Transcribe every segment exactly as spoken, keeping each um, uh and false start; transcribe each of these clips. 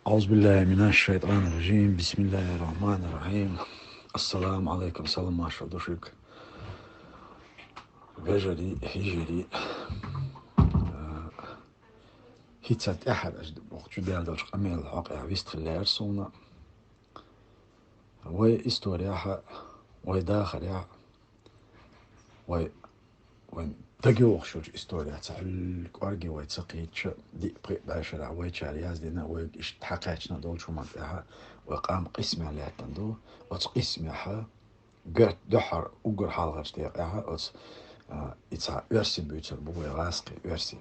أعوذ بالله من الشيطان الرجيم. بسم الله الرحمن الرحيم. السلام عليكم. Салам-маршал ду шуьга, вежарий, йижарий. А, хӀинца тӀаьхьара аш боху чу даьлла долчу къамелан хьокъехь вистхила лаьара суна. Вай историяхь, вай дахарехь, вай, вайн дагайогӀуш йолчу историяхь ца хьуьлла кӀорге вай ца кхийча, диъ-пхиъ бӀешарахь вайчара яздина, вайга иштта хьакхаьчна долчу хӀуманна тӀехь вай къам къийсамехь лаьттина ду. Оцу къийсамехь гоьрта дуьххьара уггар хьалхарчу декъехь оцу, а, и цхьа оьрси буьйцур бу вай, гӀазкхий оьрси.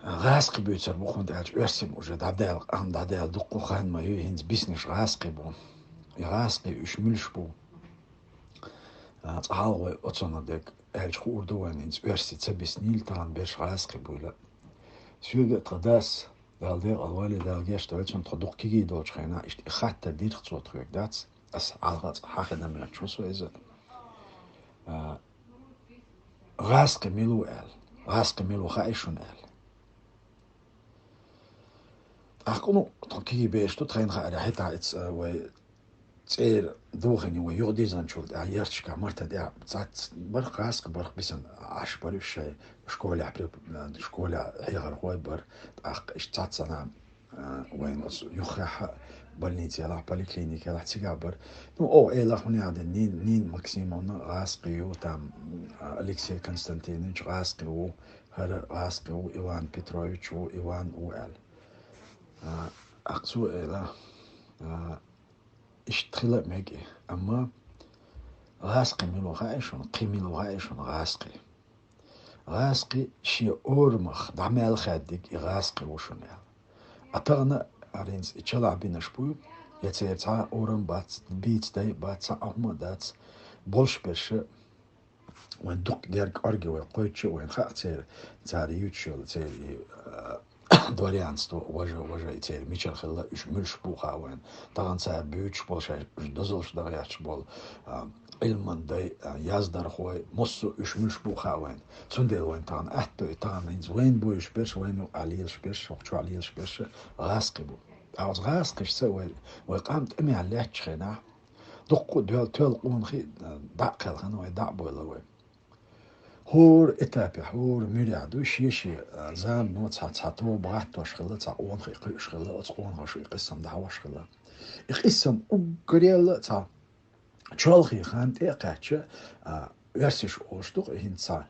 ГӀазкхий буьйцур бу, хӀунда аьлча оьрсийн уже дӀадаьлла, къам дӀадаьлла дуккха хан ма ю, хӀинца биснарш гӀазкхий бу. И гӀазкхий уьш муьлш бу? А, цкъа хьалха вай оцунна дерг аьлча хуур ду вайна, хӀинца оьрси ца биснийла, тахана берш гӀазкхий буйла. Соьга а тхан дас, Дала декъала валий, Дала гечдойла цунна, тхо дукха кегий долчу хенахь, иштта и хаттар дира цо тхоьга, дац? Ас хьалха цкъа хьахина моьттуш ву со иза. А, гӀазкхий мила ву аьлла. ГӀазкхий мила ву хаьий шуна аьлла. ТӀаккха, ну, тхо кегий бераш ду, тхайна хаьара, хӀетахь ица, а, вай цӀера дохийна, вай юхадирзинчул тӀаьхьа ярташкахь, марта тӀехь цхьацца бара гӀазкхий, бара бисина Ӏаш бара уьш шайн школехь, преп-, а, школехь хьехархой бара, тӀаккха иштта цхьацца санна, а, вайн оцу юххехь а больницелахь, поликлиникелахь цигахь бара. Ну, оха элира, хӀун яхь дина, Нин-, Нина Максимовна гӀазкхи ю, там, а, Алексей Константинович гӀазкхи ву, хӀара гӀазкхи ву, Иван Петрович ву, Иван ву аьлла. А, ахь цо элира, а, иштта хила а мега, амма гӀазкхи мила ву хаьий шуна, кхин мила ву хаьий шуна гӀазкхи? ГӀазкхи шен орамах дӀа мел хаьддиг и гӀазкхи ву шуна аьлла. А тахана, хӀара хӀинца и чалахь бинарш буй, я церан цхьа а орам бац, бийца дай а бац, цхьа а хӀума а дац, болуш берш а, вайн дуккха дерг кӀорге вай кхоьчу, вайна хаьа церан, цара юьйцуш йолу церан и, а, дворянство, важа, важа и церан мичара хилла, уьш муьлш бу хаьа вайна. Тахана цара буьйцуш болу шайн уьш дозаллаш дагахьоьттуш болу, а, Ӏилман дай, а, яздархой, массо а уьш муьлш бу хаьа вайна. Цундела вайна тахана аьтто и, тахана хӀинца вайна буьйцуш берш, вайна юкъахь лелаш берш, хӀокху чохь лелаш берш гӀазкхи бу. Ткъа оцу гӀазкхишца вай, вай къам тӀамехь лаьттачу хенахь, дуккха а доьл-, тоьлла къонахий, а, дӀа а кхелхина вай, дӀа а бойла вай. ХӀора этапехь, хӀора муьрехь ду шен-шен, а, замано цхьа, цхьа тоба гӀаттош хилла, цхьа къонах и кхуьуш хилла, оцу къонахаша и къийсам дӀахьош хилла. И къийсам уггаре а цхьа чолхе хан тӀе а кхаьчча, а, оьрсаша олуш ду-кх, хӀинца цхьа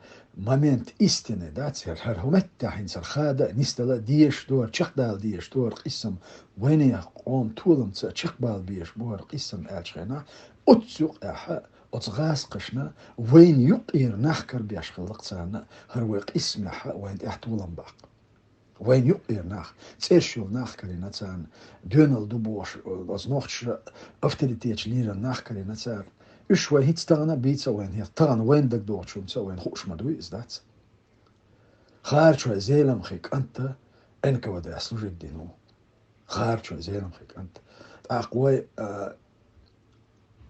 момент истины, да, церан хӀара хӀуметтехь хӀинца хӀара хада а, нисдала а дезаш дара, чекхдала дезаш дара къийсам, вайнехан къоман толамца чекхбала безаш бу хӀара къийсам аьллачу хенахь, оццу юкъехь а оцу гӀазкхашна вайна юккъера нах карабеш хилла-кх царна, хӀара вай къийсамехь а вайна тӀехь толам баккха. Вайна юккъера нах, цӀераш йолу нах карийна царна, доьналла ду бохуш, оцу нохчаша авторитеташ лийран нах карийна царна. Уьш вай хӀинца тахана а бийца а вайна хӀетта, тахана вайна дагадогӀучунца а вайна хууш ма дуй иза, дац? Харачойн Зеламхин кӀанта Н К В Д служить дина ву. Харачойн Зеламхин кӀанта. ТӀаккха вай, а,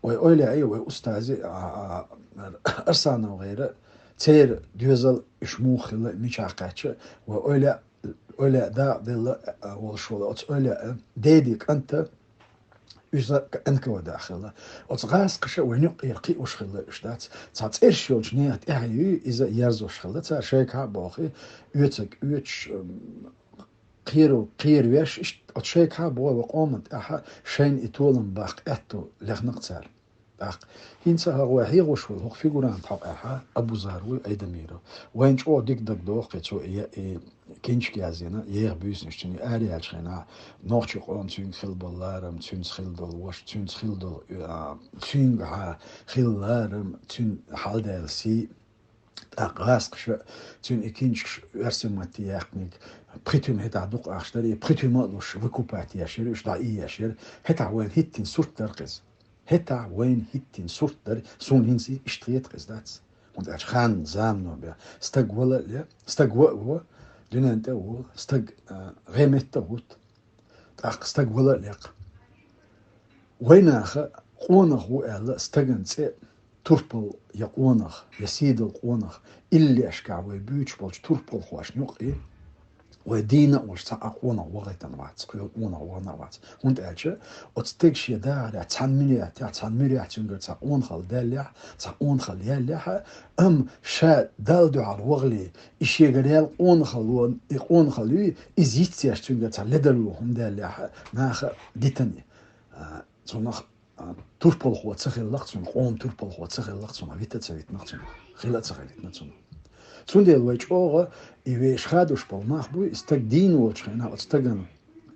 вай эвлаяъ, вай устази, а, а, Арсанов гӀера, церан доьзал уьш муха хилла, мичахь кхаьчча, вай эвлаяъ, эвлаяъ дакъа делла, а, волуш волу оцу эвлаяъ, Деди кӀанта, уьш Н К В Д хилла. Оцу гӀазкхаша вайн юккъера кхиош хилла уьш, дац? Цхьа цӀераш йолчу нехан тӀаьхье юй иза ерзош хилла цара, шайгахьа а бохий, оьцург оьцуш, м, кхера, кхеравеш, иштта оцу шайгахьа а бохий, вай къоман тӀехь а шайна и толам баккха аьтто лехна-кх цара. ТӀаккха хӀинца а хӀара вай хьехош волу хӀокху фигурант хьокъехь а, Абузар вуй, Айдамиров. Вайна чӀогӀа дика дагадогӀу-кх и, цо и, и кинчка яздина, еха буьйсанаш цуьнан, и араяьллачу хенахь, нохчийн къоман цуьнга хилла болу ларам, цуьнца хилла долу ваша, цуьнца хилла долу, а, цуьнгахьа хилла ларам, цуьнан хьалдаьлла сий. ТӀаккха гӀазкхаша цуьнан и кинчкаш оьрсийн матте яьккхинарг пхи туьма хӀетахь дукха ахча дара, и пхи туьма а луш, выкупать еш яра, уьш дӀаийеш яра. ХӀетахь вайна хӀиттийна сурт дара-кх иза. ХӀетахь вайна хӀиттийна сурт дара, суна хӀинца иштта хета-кх иза, дац? ХӀунда аьлча хан, замано бен стаг вала а ле, стаг ва а во, дуьнен тӀе а волу, стаг, а, гӀеметтиг а хӀутту. ТӀаккха стаг вала а лекха. Вайнаха къонах ву аьлла, стагана цӀе турпал я къонах, я сийдала къонах, иллешкахь вай буьйцуш болчу турпалхошна юккъе, вай дийна а волуш цхьа а къонах вахийтина вац, кхоьлу къонах вахана а вац. ХӀунда аьлча оцу стеган шен дахарехь цхьана минотехь, цхьана муьрехь цуьнгара цхьа къонахалла даьллехь, цхьа къонахалла яьллехь, амма ша Далла дуьхьал вахале, и шегара яьлла къонахалла, и къонахалла юй, иза йицъеш цуьнгара цхьа ледарло хӀума даьллехь, наха дитина. А, цунах, а, турпалхо ца хилла-кх цунах, къоман турпалхо ца хилла-кх цунах, вита а ца витина-кх цунах, хила а ца хилийтина цунах. Цундела вай чӀогӀа и вешан хадош болу нах буй, и стаг дийна волчу хенахь оцу стагана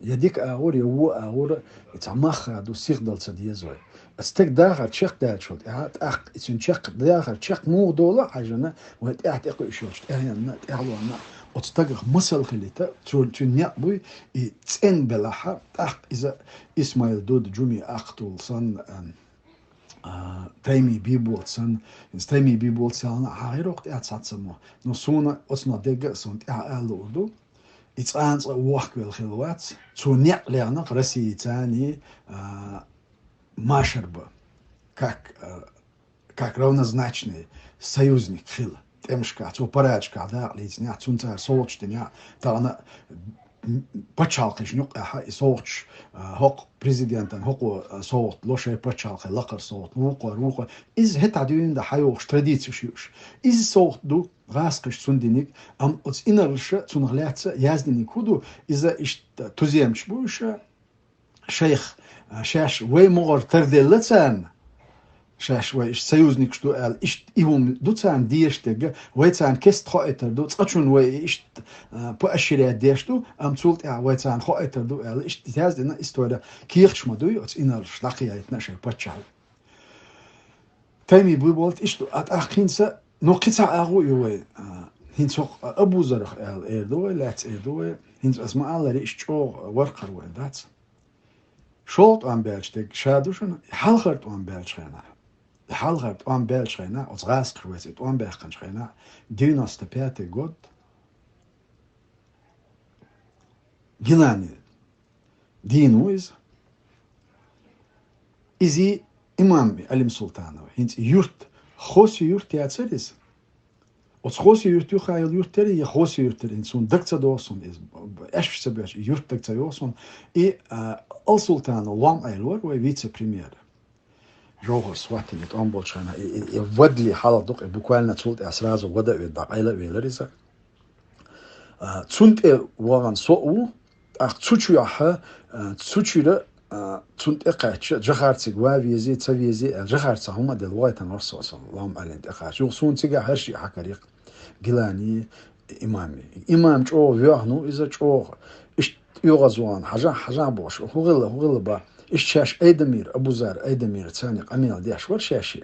я дика агӀор, я вон агӀор, и цхьа мах хадо сихдала ца деза вай. Оцу стеган дахар чекхдаьллачул тӀаьхьа, тӀаккха и цуьнан чекх, дахар чекх муха долу а хьаьжжина, вай тӀаьхьа тӀекхуьуш йолчу тӀаьхьенна, тӀаьхьалонна оцу стагах масал хилийта, цо, цуьнан некъ буй, и цӀена белахь, тӀаккха иза Исмаил Дуда, Джуми Ахтул санна, а, а, Тайми Бийболат санна, иза Тайми Бийболат санна хьан хир ву-кх тӀаьхьа цхьацца мо. Но суна оцунах дерг а суна тӀаьхьа ала луур ду. И цкъа а цкъа вохкавелла хилла вац. Цо некъ лехна-кх Россица цхьаьна, а, машар бан. Как, а, как равнозначный союзник хила тӀемашкахь, цо парадашкахь дакъа лийцинехь, цунна цара совгӀаташ динехь, тахана, м, пачхьалкхашна юккъехь и совгӀаташ, а, хӀокху президентана хӀокхо, а, совгӀат ло шайн пачхьалкхе, лакхара совгӀат, вукхара, вукхара. Иза хӀетахь дуьйна дан хьан йохуш традицеш ю уьш. Иза совгӀат ду гӀазкхаша цунна диниг, амма оцу инарлаша цунах лаьцна яздиниг хӀун ду? Иза иштта туземцаш бу уьш, шайх, а, шаьш вай могӀара тарделла царна, шаьш вай иштта союзникаш ду аьлла, иштта и хӀума ду царна дезаш дерг, вай царна кеста хоуьйтур ду, цкъачунна вай иштта, а, поощрять деш ду, амма цул тӀаьхьа вай царна хоуьйтур ду аьлла, иштта яздина история, кехаташ ма дуй оцу инарлаша дӀакхайкхина шайн паччахьалла. Тайми Бийболат иштта ду, а тӀаккха хӀинца, ну, кхин цхьа агӀо а ю вай, а, хӀинца хӀокху Абузарах аьлла эр ду вай, лаьцна эр ду вай, хӀинца ас ма-аллара, иштта чӀогӀа варкхар вайн дац. ШолгӀа тӀом баьлча дерг ша ду шуна, и хьалхара тӀом баьлча хенахь. И хьалхара тӀом баьлча хенахь, оцу гӀазкхаша вайца и тӀом баьккхинчу хенахь, девяносто пятый год, Гилани дийна ву иза. Иза имам Алим Султанов, хӀинца юрт, Хоси-Юрт яцара иза. Оцу Хоси-Юрт юха йолу юрт яра, я Хоси-Юрт яра, хӀинца суна дага ца догӀу суна иза, аьшпаш ца боьлча, и юрт дага ца йогӀу суна. И, а, Ал-Султанов Лом-Ӏела вара вай вице-премьер. Жовхар схьаттина, и тӀом болчу хенахь, и, и, и вадли хьалха дукха, и буквально цул тӀаьхьа сразу вада а ведда, дӀакъайла а велира иза. А, цунна тӀе вахана со а ву, тӀаккха цу чуьхьа, а, цу чуьра, а, цунна тӀе кхаьчча, Жахарцига ван везий, ца везий аьлла, Жахарца хӀума а делла, вайтан вара со, со Лом-Ӏелина тӀе кхача. Юха суна цигахь хӀара шиъ хьакхарра-кх, Гилани, имам. Имам чӀогӀа воьхна ву иза, чӀогӀа. Иштта оьгӀазвахана, хьажахь, хьажахь бохуш, хӀун хилла, хӀун хилла бах. Иштта шаьш Айдамир, Абузар Айдамир царна къамел деш вара шаьш.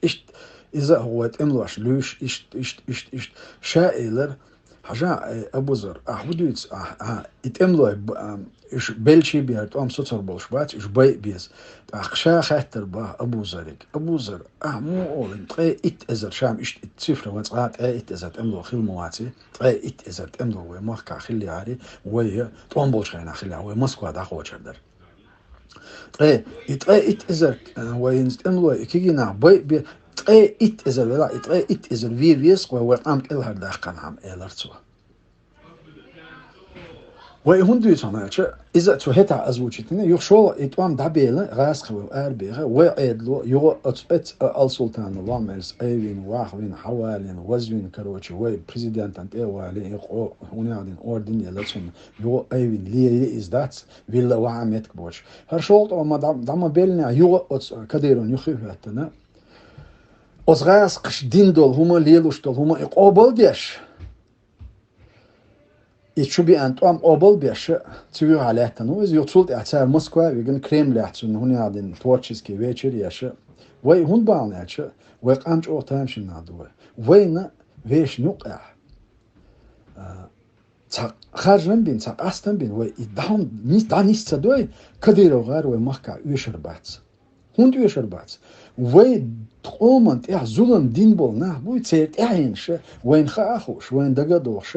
Иштта иза а хӀокху вай тӀемалоша луьйш, иштта, иштта, иштта, иштта. Ша элира: «Хьажахь, ай, Абузар, ахь хӀун дуьйцу, ахь, ахь, и тӀемалой б-, а, уьш белчий бехьара тӀом соцур болуш бац, уьш байа беза». ТӀаккха ша хаьттира бах Абузарига: «Абузар, ахь муха олу, ткъе итт эзар», ша-м иштта и цифра ван, цкъа а ткъе итт эзар тӀемало хилла ма ваций, ткъе итт эзар тӀемало вай махкахь хилла яхьарий, вай тӀом болчу хенахь хилла яхьа, вай Москва дӀакхочур дара. Ткъе, и ткъе итт эзар, а, вай хӀинца тӀемалой, и кегий нах байа бе-, ткъе итт эзар велахь, и ткъе итт эзар вен веза-кх вай, вай къам кӀелхьардаккхархьама», — элира цо. Вай и хӀунда дуьйцу хьуна аьлча, иза а цо хӀетахь озвучить дина, юха шолгӀа и тӀом дӀабелла, гӀазкхи вай арабеха, вай Ӏедало, юха оцу эц-, а, Ал-Султана Лом-Ӏелас айвина, вахвина, хьавалийна, вазвина, короче, вай президентан тӀе а валий, и къо-, хӀунда аьлла дина орден елла цунна, юха айвина, лелийна иза дац, вилла вахьа меттиг боцуш. ХӀара шолгӀа тӀом ма дӀа-, дӀа ма беллинехь, юха оцу Кадыровна юххе а хӀоьттина, оцу гӀазкхаша дина долу хӀума, лелош долу хӀума и къобал а деш, и чу беана тӀом къобал а беш, цу юьхьа лаьттина ву иза. Юха цул тӀаьхьа цара Москва а вигна, Кремлехь цунна хӀунда аьлла дина творческий вечер а еш. Вай хӀунда бахьана аьлча, вай къам чӀогӀа тамашийна нах ду вай. Вайна вешан юккъехь, а, цхьа харжам бина, цхьа къастам бина, вай и дӀа-, нис-, дӀанис ца дой, Кадыров гӀар вай махкахь оьшур бац. ХӀунда оьшур бац? Вай къоман тӀехь зулам дина болу нах буй, церан тӀаьхьенаш, вайна хаа а хууш, вайна дага а дохуш.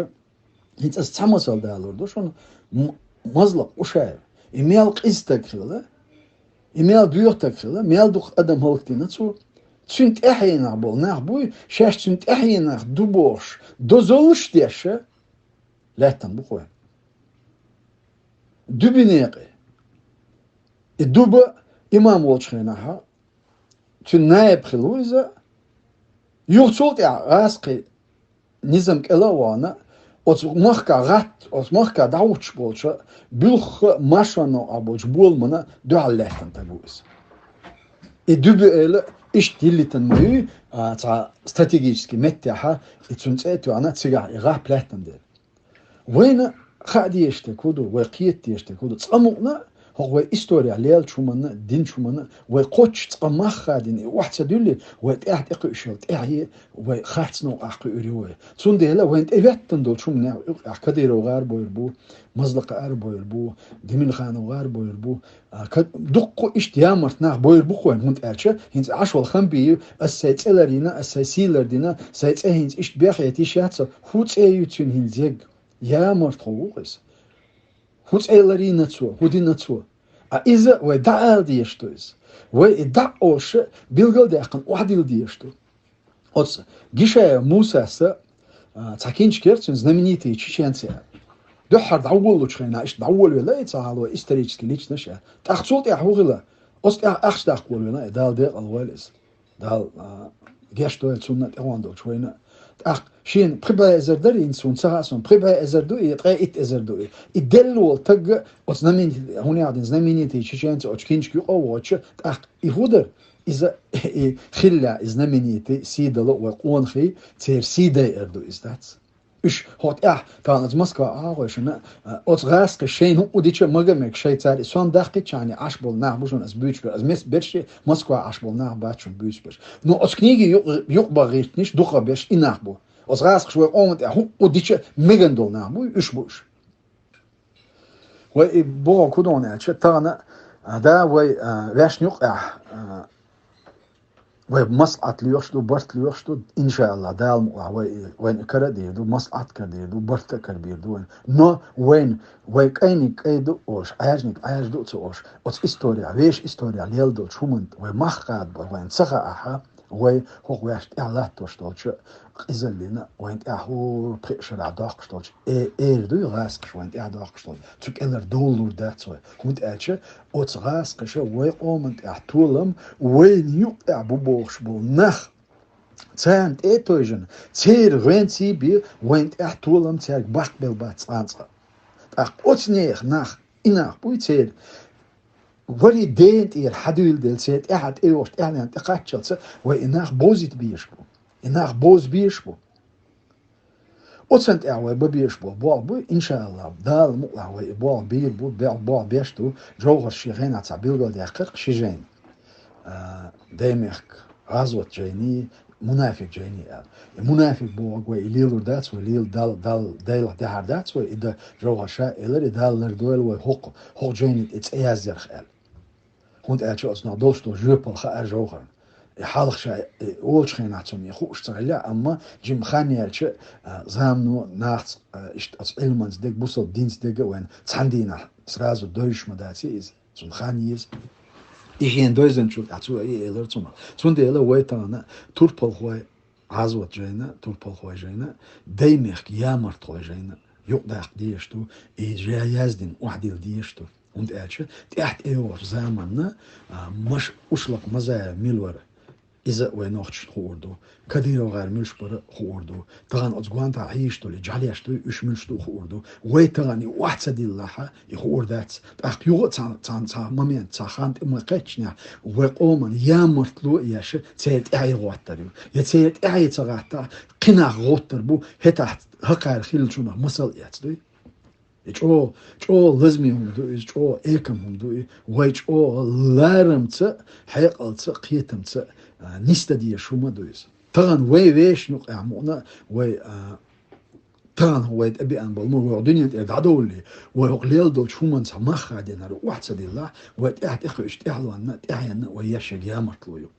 ХӀинца аса цхьа масал далур ду шуна, м-, Мазлакъ Ушаев. И мел къиза стаг хилла, и мел боьха стаг хилла, мел дукха адам хӀаллакдина цо. Цуьнан тӀаьхьенах болу нах буй, шаьш цуьнан тӀаьхьенах ду бохуш, дозаллаш а деш, лаьттина бу-кх вай. Дуьбин некъа. И Дуба имам волчу хенахь, цуьнан наиб хилла ву иза. Юха цул тӀаьхьа гӀазкхи низам кӀела а вахана, оцу махка гӀатта, оцу махка дӀахӀуттуш болчу, буьлхха а маршонна новкъахь болчу боламана дуьхьал лаьттина стаг ву иза. И Дуьбин эла иштта йиллина ма ю, а, цхьа стратегически меттехь, и цуьнан цӀе а тоьхна, цигахь и гӀап лаьттина дела. Вайна хаа дезаш дерг хӀун ду, вай кхета дезаш дерг хӀун ду? Цкъа мукъана, хӀокху вай исторехь лелачу хӀуманна, динчу хӀуманна, вай кхоччуш цкъа мах хадийна и охьа ца дуьллий, вай тӀаьхьа тӀекхуьуш йолу тӀаьхье вай харц новкъахь кхуьур ю вай. Цундела вайна тӀе хӀоьттина долчу хӀуманех юкъахь Кадыров гӀар а бойр бу, Мазлакъа гӀар а бойр бу, Демирханов гӀар а бойр бу. А, ка-, дуккха иштта ямарт нах бойр бу-кх вайн, хӀунда аьлча хӀинца Ӏаш волу Хамбиев, ас сайн цӀе ларйина, ас сайн сий лардина, сайн цӀе хӀинца иштта бехъяйта йиш яц со, хӀун цӀе ю цуьнан хӀинца ерг? Ямартхо ву-кх иза. ХӀун цӀе ларйина цо, хӀун дина цо? А иза вай дӀаала дезаш ду иза. Вай и дӀа а олуш, билгал а даьккхина, охьадилла дезаш ду. Оцу Гишаев Мусас а, а, цхьа кинчка яра цуьнан, «Знаменитые чеченцы» аьлла. Дуьххьара дӀаволалучу хенахь, иштта дӀаволавелла и цхьа хьалхо исторически личность а. ТӀаккха цул тӀаьхьа хӀун хилла? Оцу тӀаьхьа ахча даккха волавелла и, Дала декъал войла иза. Дала, а, гечдойла цунна а, тӀехула долчу вайна а. ТӀаккха шена пхи бӀе эзар дара, хӀинца суна ца хаьа, суна пхи бӀе эзар ду и, ткъе итт эзар ду и. И делла волу стаг а оцу знаменитый, хӀун яхь дина, «Знаменитые чеченцы» оцу кинчка юкъа а воцуш, тӀаккха и хӀун дара? Иза и хилла, и знаменитый, сий далу вай къонахий, церан сий дайар ду иза, дац? Уьш хӀокху тӀехь, тахана аса Москва Ӏа а гӀой шуна, а, оцу гӀазкхаша шайна хӀуъу дича а мага мега шайцара, и сонта даккхийчарна Ӏаш болу нах бу шуна аса буьйцуш берш. Аса мес берш Москва Ӏаш болу нах бац шуна буьйцуш берш. Но оцу книги юкъ-, юкъа бан гӀиртинарш дукхахберш и нах бу. Оцу гӀазкхаша вай къоман тӀехь хӀуъу дича а меган долу нах бу, уьш бу уьш. Вай и боху кху догӀна аьлча, тахана, а, да, вай, а, ваьшна юкъехь, а, вай маслаӀат лоьхуш ду, барт лоьхуш ду, иншааллахӀ, Дала мукъалахь, вай, вайна кара а дийр ду, маслаӀат а кара дийр ду, барт а кара бийр ду вайна. Но вайна, вай кӀайниг кӀай ду олуш, Ӏаьржаниг Ӏаьржа ду а ца олуш, оцу история, вешан история лела долчу хӀуманна вай мах хадабар вайна ца хаахь, вай хӀокху ваьшна тӀехь латтош долчу къизаллина, вайна тӀехь хӀора пхеа шарахь доккхуш долчу э-, эр дуй гӀазкхаша вайна тӀехь доккхуш долчу, цу кӀелара довлалур дац вай. ХӀунда аьлча оцу гӀазкхаша вай къоман тӀехь толам, вайна юкъахь бу бохуш болу нах, царна тӀе а тевжина, церан гӀоьнций бен вайна тӀехь толам цаьрга баккхабелла бац цкъа а цкъа. ТӀаккха оцу нехан нах, и нах буй церан вари дена тӀера хьадуьйладелла, церан тӀаьхьа тӀейогӀуш, тӀаьхьенна тӀекхаччалца вай и нах бовзийта безаш бу. И нах бовза безаш бу. Оцунна тӀехь вай бан безаш болу болх буй, иншааллахӀ, Дала мукъалахь вай и болх бийр бу, бе-, болх беш ду, Жовхар шен хенахь цхьа билгалдаьккхира-кх ши жайна. А, Даймехка гӀазот жайни, мунафикъ жайни аьлла. И мунафикъ бохург вай и лелор дац, вай лела Дал-, Дал-, Дайлахь дехьар дац вай, и дан Жовхар ша элира, и Дала лардойла вай хӀокху, хӀокху жайни тӀе цӀе язъярх аьлла. ХӀунда аьлча оцунах долуш долу жоьпалла хаьара Жовхарна. И хьалха ша, и олучу хенахь цунна и хууш ца хилла, амма жимма хан яьлча, а, замано нахаца, а, иштта оцу Ӏилманца дерг, бусалба динца дерг а вайна цхьана дийнахь сразу дойзуш ма дац иза. Цунна хан еза. И шена дойзанчул тӀаьхьа цо и элира цунах. Цундела вай тахана турпалхой, гӀазот жайна, турпалхой жайна, Даймехка ямартхой жайна юкъадаккха дезаш ду, и жай яздина охьадилла дезаш ду. ХӀунда аьлча тӀаьхьа тӀейогӀучу заманна, а, Маш-, Ушлакъ Мазаев мила вара, иза а вай нохчашна хуур ду. Кадыров гӀар муьлш бара хуур ду. Тахана оцу гонтахь хьийзаш долу и жӀаьлеш дуй, уьш муьлш ду хуур ду. Вай тахана и охьа ца диллахь, и хуур дац. ТӀаккха юха а цхьа, цхьа, цхьа момент, цхьа хан тӀе ма кхеччинехь, вай къоман ямартло а еш, церан тӀаьхье гӀоттар ю. Я церан тӀаьхье ца гӀаттахь, кхин нах гӀоттар бу, хӀетахь хӀокхара хиллачунах масал эцна дуй. И чӀогӀа, чӀогӀа лазаме хӀума ду иза, чӀогӀа экам хӀума ду и. Вай чӀогӀа ларамца, хьекъалца, кхетамца, а, нисдан дезаш хӀума ду иза. Тахана вай вешан юкъахь мукъана, вай, а, тахана вай тӀебеана болу ма вай хӀокху дуьнен тӀера дӀадовлале, вай хӀокху лелла долчу хӀуманца мах хадийнарг охьа ца диллахь, вай тӀаьхьа тӀекхуьучу тӀаьхьалонна, тӀаьхьенна вай еш ерг ямартло ю.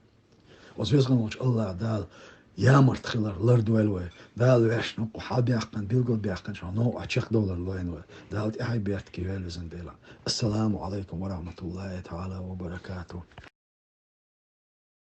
Оцу веза-воккхачу АллахӀа Дала ямарт хилар лардойла вай. Дала ваьшна хӀокху хьалабаьккхина, билгалбаьккхинчу новкъахь чекхдовлар лойла вай. Дала тӀаьхье беркате йойла везан Дела. Ассаламу Ӏалайкум ва рахьматуллахӀи таӀала ва баракатухӀ.